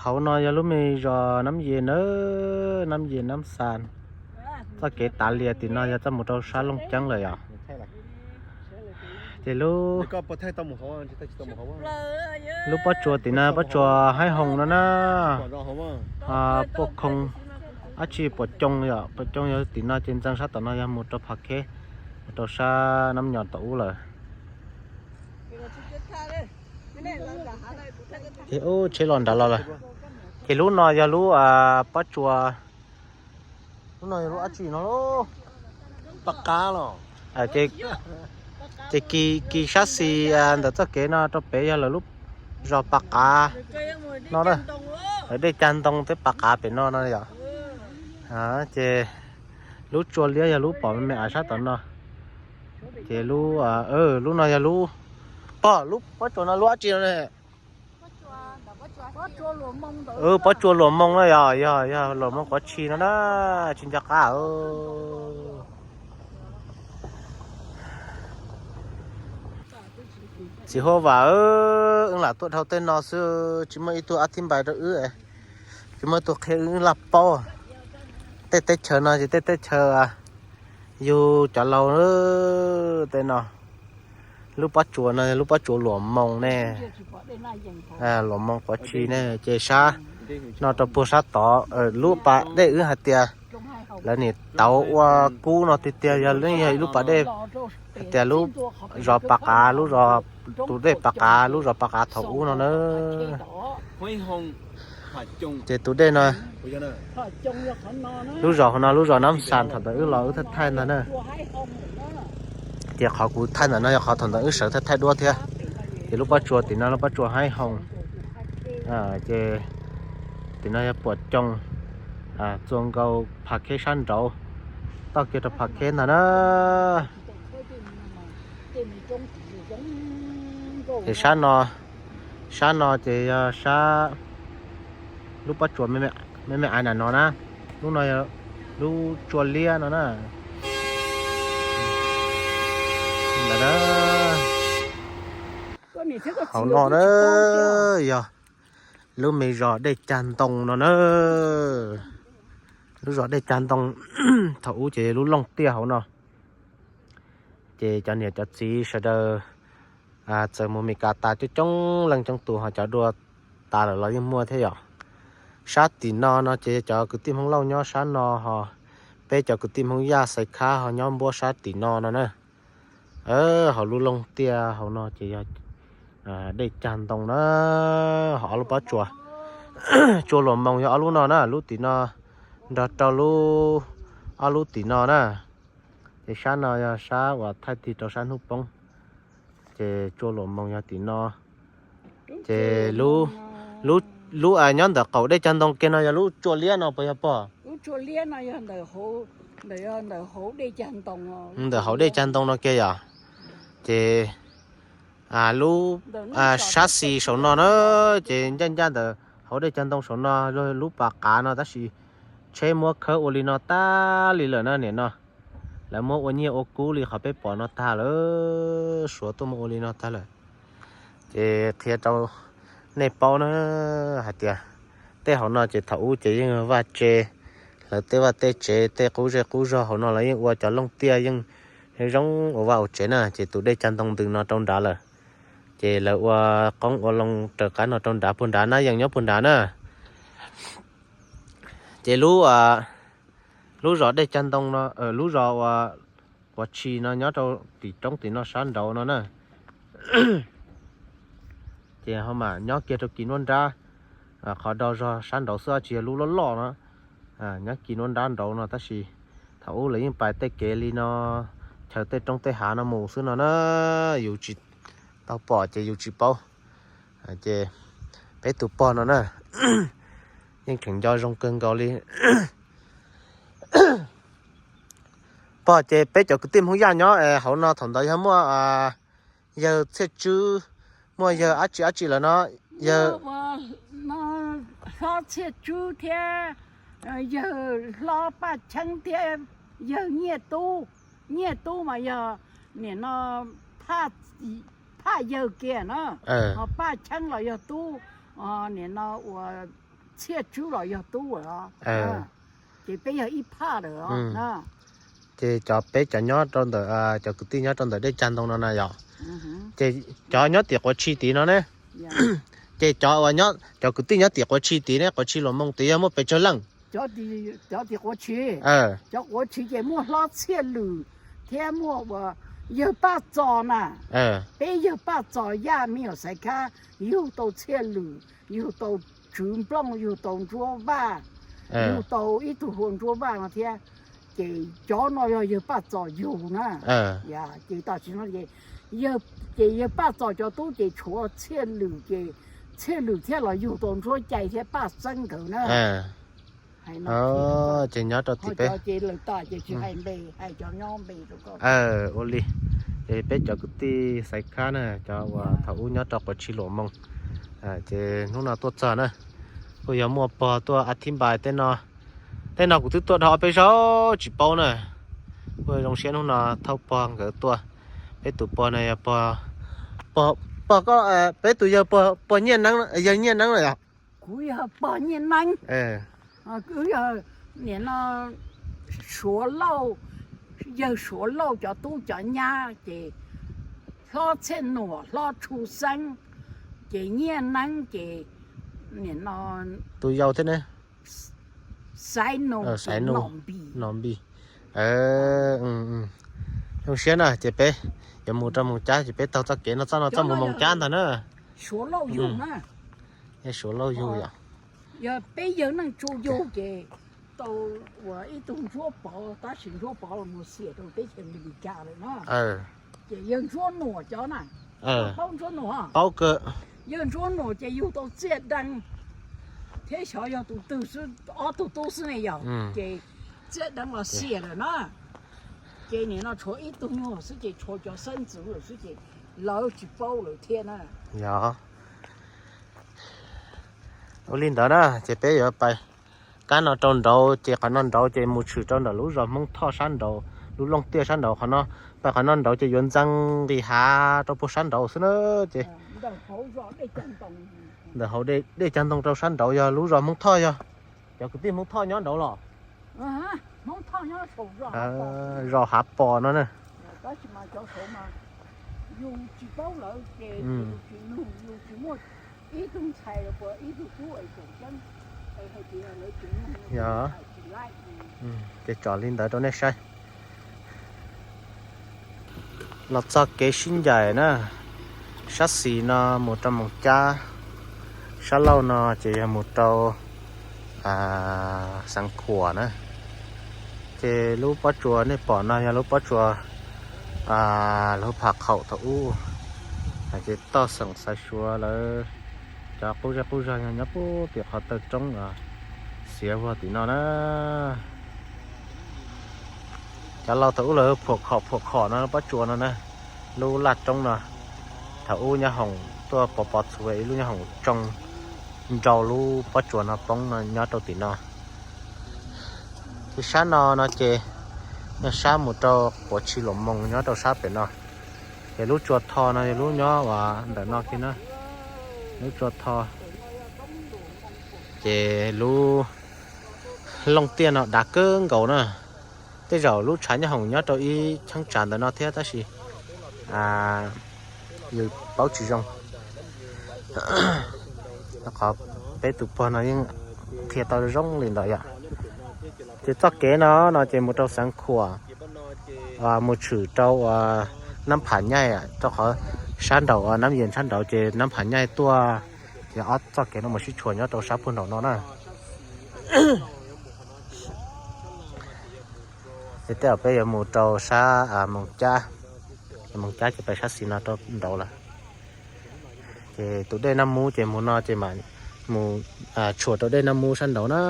Hauv no yog lub me zos Nab Yes na, Nab Yes Nab Xas. Txoj kev tav lias tim no yog txoj mus rau sab Looj Ceeb lawm yom. Ces lub, lub pob tsuas tim no pob tsuas Haib Hoos no na. Pob khoo, dab tsi puas coo yom, puas coo yog tim no ces ntxeev sab tom no yog mus rau Pham Kheb, mus rau sab Nab Nyos tom ub lawm. Ces ub tsheb los nrad los lawm. Ces lub no yog lub pob tsuas, lub no yog lub dab tsi no lauj? Pab qab los. Ces kis, kis sab xis ntawm txoj kev no rau pem yog lawv lub zos Pas Qav no na. Lawv dej cag ntoo twb Pas Qav pem no no yom. Ces lub tsua liab yog lub pom me me av sab tom no. Ces lub, lub no yog lub, pog, lub pob tsuas no lub dab tsi no ne? Pob tsuas luam moo no yog, yog, yog luam moo quav tshi no na, tsis nco qab. Txiv huab vam, wb lam tuaj dhau tej no xwb, tsis muaj ib tug ab thib npais rau wb, tsis muaj ib tug qhia wb, wb laj paub. Tej teb chaws no ces tej teb chaws yug cov laus tej no. Lub pob tsuas no lub pob tsuas luam moo ne, luam moo quav tshi ne, ces sab no rau puag sab tod lub pas dej wb hais tias lawv niam tauv ua kub no tiag tiag yog, yog ib lub pas dej hais tias lub zos Pas Qav, lub zos, tus dej Pas Qav, lub zos Pas Qav thaum ub no na. Ces tus dej no, lub zos hauv no lub zos Nab Xas thaum ntawd wb los wb thaij thaij ntag na. Ces qhov kuv thaij ntawm no yog qhov thaum ntawd wb sawv thaij thaij duab thiab. Ces lub pob tsuas tim no lub pob tsuas Haib Hoos. Ces tim no yog puas coo, txua nkaus Pham Kheb sab nraud, toj kiag rau Pham Kheb ntag na. Ces sab no, sab no ces yog sab lub pob tsuas me me ais nram no na, lub no yog lub tsua liab no na. Hauv no na yog lub me zos dej cag ntoo no na. Lub zos dej cag ntoo thaum ub ces lub looj tiaj hauv no. Ces cov niam cov txiv sawv daws txawm mus Mes Kas tas coob coob leej coob tus, ho cov dua tas lawm los yeej muaj thiab yom. Sab tim no no ces cov kwv tij Hmoob Lauj nyob sab no, ho peb cov kwv tij Hmoob Yaj Xais Khab ho nyob npuab sab tim no no na. Hauv lub looj tiaj hauv no ces yog dej cag ntoo na, ho ob lub pob tsuas, tsua luam moo yog ob lub no na, lub tim no nrog rau lub, ob lub tim no na. Ces sab no yog sab uas thaij tig rau sab hnub poob, ces tsua luam moo yog tim no. Ces lub, lub nyob ntawm qaum dej cag ntoo kiag no yog lub tsua liab no puas yog pog? Ntawm hauv dej cag ntoo no kiag yom. Ces lub sab xis saum no na, ces ncaj ncaj ntawm hauv dej cag ntoo saum no yog lub pas qav no, tab sis tsheb muab khawb ua li no tag li lawm na niam no. Lawv muab ua nyiaj ua kub li qhov peb pom no tag lawm, Suav tuaj muab ua li no tag lawm. Ces qhia rau nej paub na, hais tias tej hauv no ces thaum ub ces yeej vaj tse, lawv tej vaj tej tsev tej qub zej qub zog hauv no lawv yeej ua cov looj tiaj yeej zoo ua vaj ua tsev na, ces tus dej cag ntoo ntws no rau nrad lawm. Ces lawv ua qoob ua loo raws qab no rau nrad, puag nrad na, yeej nyob puag nrad na. Ces lub, lub zos dej cag ntoo no, lub zos uas quav tshis no nyob rau tim roob tim no sab nraud no na. Ces ho mas nyob kiag rau kis nuab nrab, qhov do zog sab nraud xwb, tsis yog lub loj loj no. Nyob kis nuab nrab nraud no, tab sis thaum ub lawv yeej pais tej kev li no, chaws tej roob tej hav no mus xwb no na. Yus tsis tau pom ces yus tsis paub. Ces peb tus pog no na, yeej tseem nco zoo kawg nkaus li. Pog, ces peb cov kwv tij Hmoob Yaj nyob hauv no thaum ntawd yog muaj yawg Txhiaj Tswb, muaj yawg dab tsi dab tsi lawm no? Yawg hlob Txhiaj Tswb thiab yawg hlob Paj Cheeb thiab yawg Nyiaj Tub. Nyiaj Tub mas yog nim no Phaj yawg kiag na, ho Paj Cheeb los yog tub, nim no uas Txhiaj Tswb los yog tub lawm os. Ces peb yog ib phaj lawm os. Ces cov peb cov nyob rau ntawm, cov kwv tij nyob rau ntawm Dej Cag Ntoo no na yom, ces cov nyob tim Quav Tshi tid no ne, ces cov uas nyob, cov kwv tij nyob tim Quav Tshi tid ne, Quav Tshi Luam Moo tid yog muaj pes tsawg leej? Cov tim Quav Tshi, cov Quav Tshi ces muaj Hlob Txhiaj Lwm thiab muaj uas yawg Paj Txos na. Peb yawg Paj Txos yaj me nyuam Xaiv Khab yug tau Txhiaj Lwm, yug tau Tswv Nplooj, yug tau Ntsuab Vaj, yug tau ib tug hu ua Ntsuab Vaj no thiab. Ces cov no yog yawg Paj Txos yug na. Ces tam sim no ces, ces yawg Paj Txos cov tub ces tshuav Txhiaj Lwm ces Txhiaj Lwm thiaj los yug tau Ntsuab Cai thiab Paj Xeeb nkawd na. Ces nyob rau tim peb, ua li, ces peb cov kwv tij Xaiv Khab na, cov uas thaum ub nyob rau Quav Tshi Luam Moo, ces hnub no tuaj txog na, kuj yog muaj pog tuaj a thib npai tej no. Tej no kuv twb tuaj dhau peb zaug tsis paub na. Kuj zoo siab hnub no thauj pog nkawd tuaj. Peb tus pog no yog pog, pog, pog ko, peb tus yawg pog, pog Nyiaj Neeb, yawg Nyiaj Neeb na yog? Kuv yog pog Nyiaj Neeb. Kuv yog nim no Suav Lauj, yawg Suav Lauj cov tub cov nyab ces Hlob Txhiaj Nuam, Hlob Tshu Xeeb, ces Nyiaj Neeb ces nim no tus yau thiab ne, Xaiv Nus, Xaiv Nus, Nom Npis. Zoo siab na ces peb yuav mus rau Moos Cab ces peb taug txoj kev no txoj no txoj mus Moos Cab ntag na. Suav Lauj yug na. Yog Suav Lauj yug yom? Yog peb yawg Neej Tsu yug ces tau uas ib tug Ntsuab Pov, tab sis Ntsuab Pov los mus xiam rau teb chaws Amelikas lawm na. Ces yawg Ntsuab Nuam cov na, paub Ntsuab Nuam? Paub kawg. Yawg Ntsuab Nuam ces yug tau Txiaj Deeb thiab xyov yog tus twg xwb, ob tug tub xwb ne yog. Ces Txiaj Deeb los xiam lawm na. Ces nim no tshuav ib tug nyuag xwb ces tshuav cov xeeb ntxwv lawm xwb ces lawv tsis paub lawm thiab na. Yog. Ua li ntawd na ces peb yuav pais kab no rau nraud ces qhov no nraud ces mus tshwm rau ntawm lub zos Hmoob Thoj sab nraud, lub looj tiaj sab nraud qhov no. Pais qhov no nraud ces yuav ntxeev nqis hav rau puag sab nraud xwb na. Ces ntawm hauv Dej Cag Ntoo rau sab nraud yog lub zos Hmoob Thoj, yog cov kwv tij Hmoob Thoj nyob nraud los? Zos Hav Pos no na. Yog, ces tso li ntawd rau nej saib. Los txog kev sib ncaim na, sab xis no mus rau Moos Cab, sab laug no ces yog mus rau Xeev Khuam na. Ces lub pob tsuas nej pom no yog lub pob tsuas lub phav khaum thaum ub, ces toj xeem Xaiv Suav lawv cov qub zej qub zog yog nyob puag tim qhov taw roob xiav vog tim no na. Cov laus thaum ub lawv phuam khom phuam khom no pob tsuas no na, lub laj roob no, thaum ub nyob hoom tuaj pov pov txhuv ib lub nyob hoom tsoo nrau lub pob tsuas no poob no nyob rau tim no. Ces sab no no ces yog sab mus rau Quav Tshis Luam Moos nyob rau sab pem no. Ces lub tsua tho no yog lub nyob uas ntawm no kiag na, lub tsua tho. Ces lub looj tiaj no dav kawg nkaus na. Tej zaum lub tshav nyob hoom nyob rau ib cheeb tsam ntawm no thiab tab sis yus paub tsis zoo. Qhov peb tus pog no yeej qhia tau zoo li ntawd yom. Ces txoj kev no no ces mus rau Xeev Khuam, mus tshwm rau uas Nab Pham Nyaij, rau qhov sab nraum uas Nab Yees sab nraud ces Nab Pham Nyaij tuaj, ces ob txoj kev no mus sib tshuam nyob rau sab puag nraum no na. Ces tej zaum peb yuav mus rau sab Moos Cab, Moos Cab ces pais sab xis no rau nraud lawm. Ces tus dej Nab Mub ces mus no ces mam mus tshuam rau dej Nab Mub sab nraud na.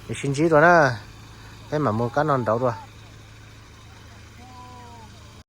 Ces sib ntsib dua na, peb mam mus kab no nraud dua.